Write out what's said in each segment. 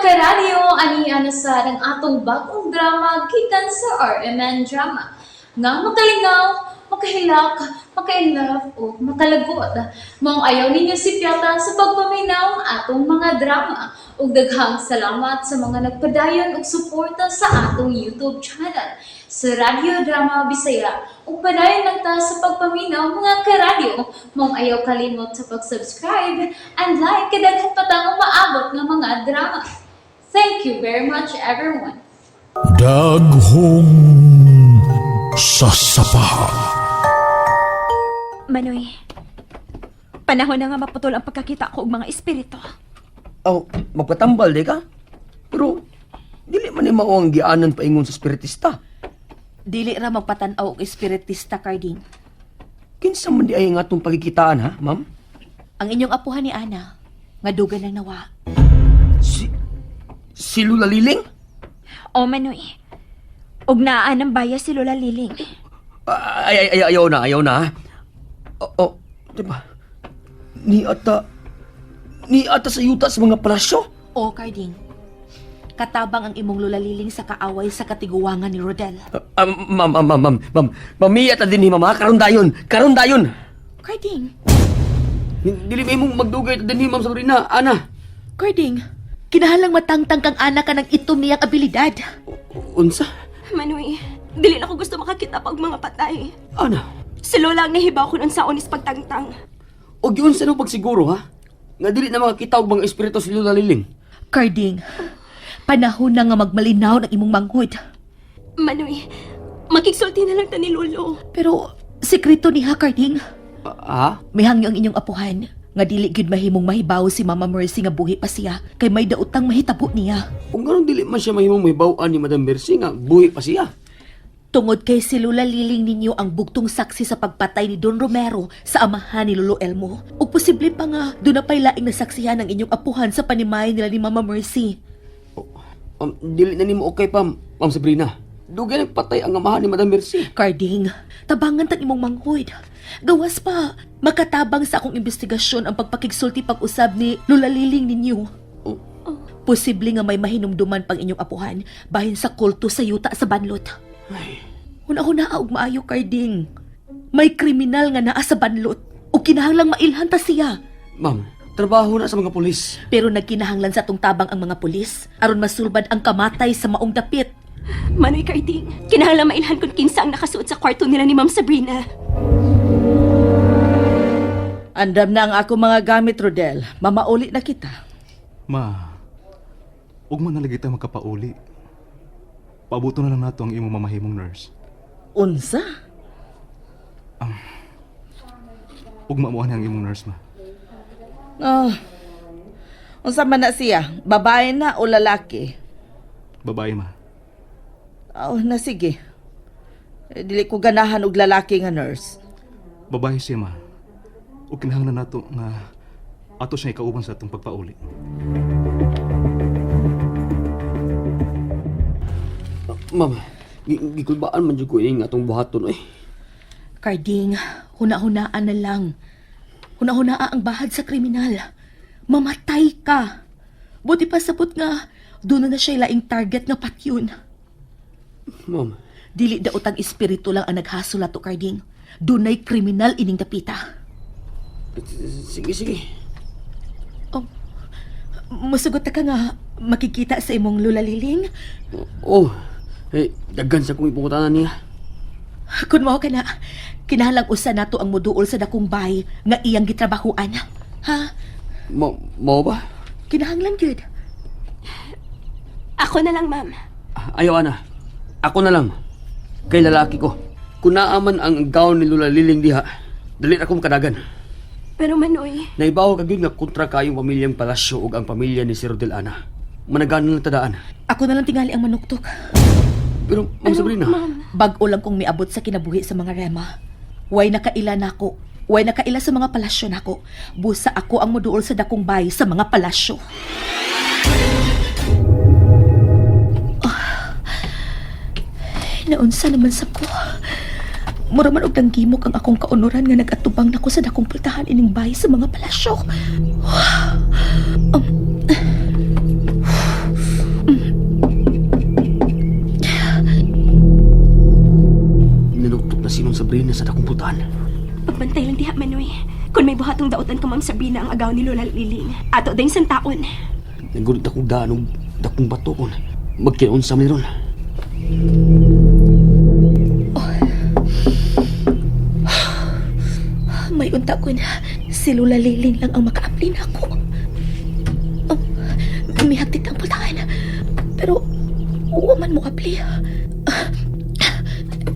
Karadyo, ani na sa ang atong bagong drama gikan sa RMN Drama. Nga makalingaw, makahilak, maka-inlove o makalagot. Maong ayaw ninyo sipyata sa pagpaminaw ang atong mga drama. Ug daghang salamat sa mga nagpadayon og suporta sa atong YouTube channel sa Radyo Drama Bisaya. Ug padayon lang ta sa pagpaminaw, mga karadyo. Maong ayaw kalimot sa pag-subscribe and like kay daghan pa tang umaabot nga mga drama. Thank you very much, everyone. Daghong sasapa. Manoy, panahon na nga maputol ang pagkakita ko og mga espiritu. Aw, magpatambal di ka? Pero, dili man ni mao ang gianan paingon sa spiritista. Dili ra magpatan-aw og espiritista, Carding. Kinsa man di ay nga atong pagkikitaan ha, ma'am? Ang inyong apuhan ni Ana, nga dugan ng nawa. Si Lula Liling? O Manoy, og naa ng baya si Lola Liling. Ay, ay, ay, ayaw na, ayaw na. Ha? Oh, oh, di ba? Ni ata, ni ata sa yuta sa mga palasyo? O, Carding. Katabang ang imong Lola Liling sa kaaway sa katiguwangan ni Rodel. Ah, ma'am, ma'am, ma'am, ma'am, ma'am, mamiya ta din ni mama, karon dayon, karon dayon. Carding, Dili may mong magdugay ta din ni Ma'am Sabrina, ana. Carding, kinahalang matangtang kang Ana ka ng itom niyang abilidad. Unsa? Manoy, dili na ko gusto makakita pa og mga patay. Ana. Si Lola ang nahibaw ko nun sa unis pagtangtang. Og yun sa pagsiguro ha? Nga dili na makakita og mga espiritu si Lola Liling. Carding, panahon na nga magmalinaw ng imong manghud. Manoy, makigsulti na lang ta ni Lolo. Pero sekreto niya, Carding. Ah, ha? Mihangyo ang inyong apuhan nga dili gyud mahimong mahibaw si Mama Mercy nga buhi pa siya kay may daotang mahitabo niya. Kung ganun dili man siya mahimong mahibaw-an ni Madam Mercy nga buhi pa siya. Tungod kay si Lola Liling ninyo ang bugtong saksi sa pagpatay ni Don Romero sa amahan ni Lolo Elmo. Ug posible pa nga doon na pa'y laing nasaksihan ang inyong apuhan sa panimay nila ni Mama Mercy. Dili na nimo okay pa, Ma'am Sabrina. Dugay nagpatay ang amahan ni Madam Mercy. Carding, tabangan tang imong manghud. Gawas pa, makatabang sa akong investigasyon ang pagpakigsulti pag-usab ni Lola Liling ninyo. Oh. Posible nga may mahinumduman pang inyong apuhan bahin sa kulto sa yuta sa banlot. Una-una og maayo, Carding. May kriminal nga naa sa banlot o kinahanglang mailhan ta siya. Ma'am, trabaho na sa mga pulis. Pero nagkinahanglan sa atong tabang ang mga pulis aron masulbad ang kamatay sa maong dapit. Manoy Carding, kinahanglan mailhan kung kinsa ang nakasuot sa kwarto nila ni Ma'am Sabrina. Andam na ang ako mga gamit, Rodel. Mamauli na kita. Ma, ug man nalagi ta magkapauli. Paabuto na lang nato ang imong mamahimong nurse. Unsa? Ug maamuan ang imong nurse, ma. Ah. Unsa man na siya? Babae na o lalaki? Babae, ma. Oh, na sige. Eh, dili ko ganahan og lalaki nga nurse. Babae siya, ma. Ug kinahanglan nato nga ato siya ikauban sa atong pagpauli. Ma'am, gikulbaan man jud ko ini nga atong buhaton oy. Carding, huna-hunaan na lang. Huna-hunaa ang bahad sa kriminal. Mamatay ka. Buti pa sabot nga, doon na siya laing target nga patyon. Ma'am, Dili daotang espiritu lang ang naghasol ato, Carding. Dunay kriminal ining dapita. Sige, sige. Oh, musugot ta ka nga makikita sa imong Lola Liling. Oh, eh, daghan sa kong ipungutanan niya. Kun mao ka na, kinahanglang usa nato ang moduol sa dakong bay nga iyang gitrabahuan. Ha? Mao ba? Kinahanglan gyud. Ako na lang, ma'am. Ah, ayaw, ana. Ako na lang. Kay lalaki ko. Kung naaman ang gown ni Lola Liling diha, dali na akong makadagan. Pero Manoy, Naibaw ka gyud nga kontra kayong pamilyang palasyo ug ang pamilya ni Sir Rodel Ana. Managanan lang tadaan. Ako na lang tingali ang manuktok. Pero, Ma'am Sabrina, Bag-o lang kong miabot sa kinabuhi sa mga rema. Way nakaila nako. Way nakaila sa mga palasyo nako. Busa ako ang moduol sa dakong bay sa mga palasyo. Ah, naunsa naman sa ko. Mura man og danggimok ang akong kaunuran nga nagatubang nako sa dakong pultahan ining bay sa mga palasyo. Sabrina sa dakong putahan. Pagbantay lang diha, Manoy. Kung may buhatong dautan ka, Ma'am Sabrina, ang agaw ni Lola Liling. Ato ding santaon. Nagulot akong daan og dakong bato kon. Magkinaon sa ron. May unta ko na si Lola Liling lang ang makaapli na ako. Oh, mihagtit ang pultahan. Pero, uwa man mo apli.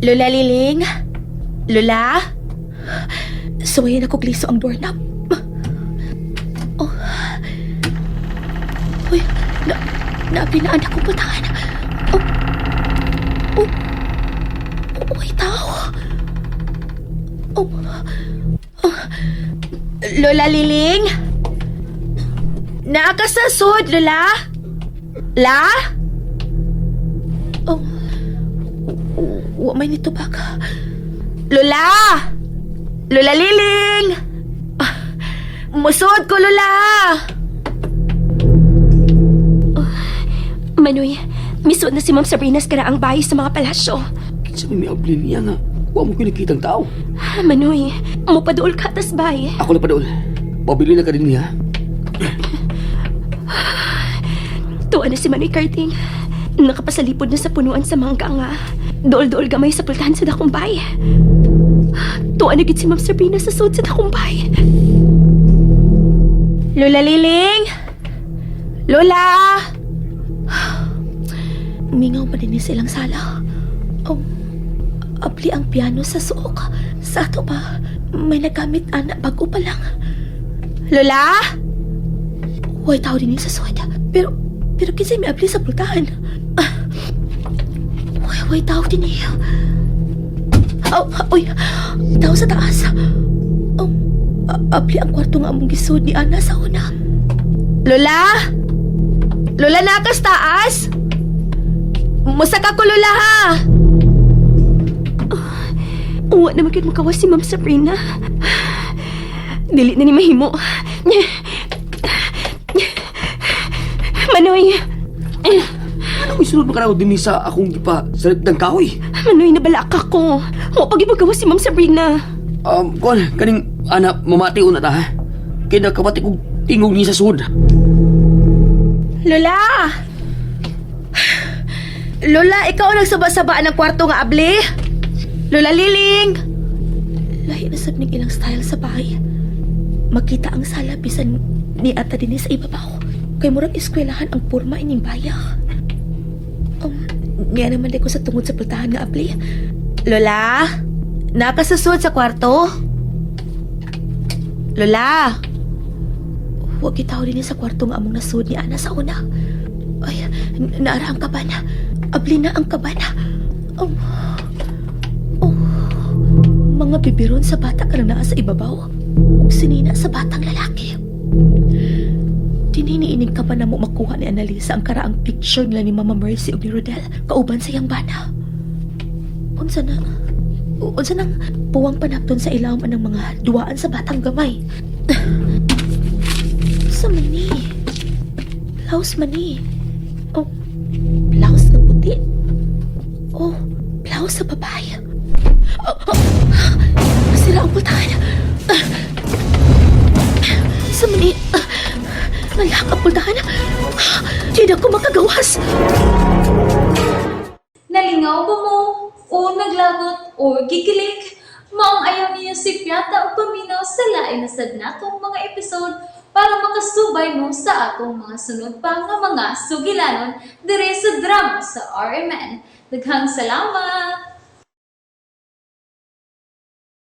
Lola Liling? Lola? Suwayin ako gliso ang doorknob. Oh. Uy, naapli na anak kong pultahan. Oh. Oh. Uy, tao. Oh. Lola Liling? Nakasasod, Lola? La? Oh, wa may nito baka. Lola! Lola Liling! Ah, musod ko, Lola! Manoy, misuod na si Ma'am Sabrina sa karaang bahay sa mga palasyo. Kinsa may miabli niya nga wa mo kinikitang tao. Manoy, mupaduol ka tas bay. Ako na padool. Pabili na ka din niya. Tuwa na si Manoy Karting. Nakapasalipod na sa punuan sa mangga nga. Dool-dool gamay sa pultahan sa dakong bay. Tuwa na gid si Ma'am Sabrina sa suod sa dakong bay. Lola Liling! Lola! Mingaw pa din silang sala. Oh, abli ang piano sa suok. Sa ato pa, may nagamit ana bago pa lang. Lola! Huwag tao din sa suot. Pero kinsay may abli sa pultahan. Ah, Way, tao din eh. Oh, uy, tao sa taas. Oh, abli ang kwarto nga among gisod ni Ana sa una. Lola! Lola, nakas taas! Musa ka ko, Lola, ha? Uwa na magyud makawas si Ma'am Sabrina. Dili na ni mahimo. Manoy, Ano may sunod ba ka din sa akong gipa sa ng kahoy? Manoy, nabalaka ko. Wa pag magawas si Ma'am Sabrina. Kuan, kaning ana mamati una ta ha. Kay nakabati kog tingog niya sa sud. Lola! Lola, ikaw ang nagsaba-saba ng kwarto nga abli? Lola Liling! Lahi na sab ning ilang style sa bahay. Makita ang sala bisan ni ata dinhi sa ibabaw. Kay murag eskwelahan ang porma ining baya. Niya naman di ko sa tungod sa pultahan nga abli. Lola? Nakasusod sa kwarto? Lola? Huwag itaw din sa kwarto nga among nasud ni Ana sa una. Ay, naara ang kabana. Abli na ang kabana. Oh. Oh. Mga bibiron sa bata ka lang naa sa ibabaw. Ug sinina sa batang lalaki. Dininiining ka pa na mo makuha ni Annalisa ang karaang picture nila ni Mama Mercy ug ni Rodel kauban sa iyang bana. Unsa na? Unsa nang puwang panapton sa ilawom anang mga duwaan sa batang gamay? Sa mani. Blouse mani. Oh, blouse nga puti. Oh, blouse sa babae. Oh, oh, sira ang pultahan. Ah, sa mani. Ah, nalak ang pultahan. Ah, di na ko makagawas. Nalingaw ba mo? O naglagot o gikilig? Maong ayaw niyo si Piata o paminaw sa lain na sad natong mga episode para makasubay mo sa atong mga sunod pa nga mga sugilanon dire sa drama sa RMN. Daghang salamat!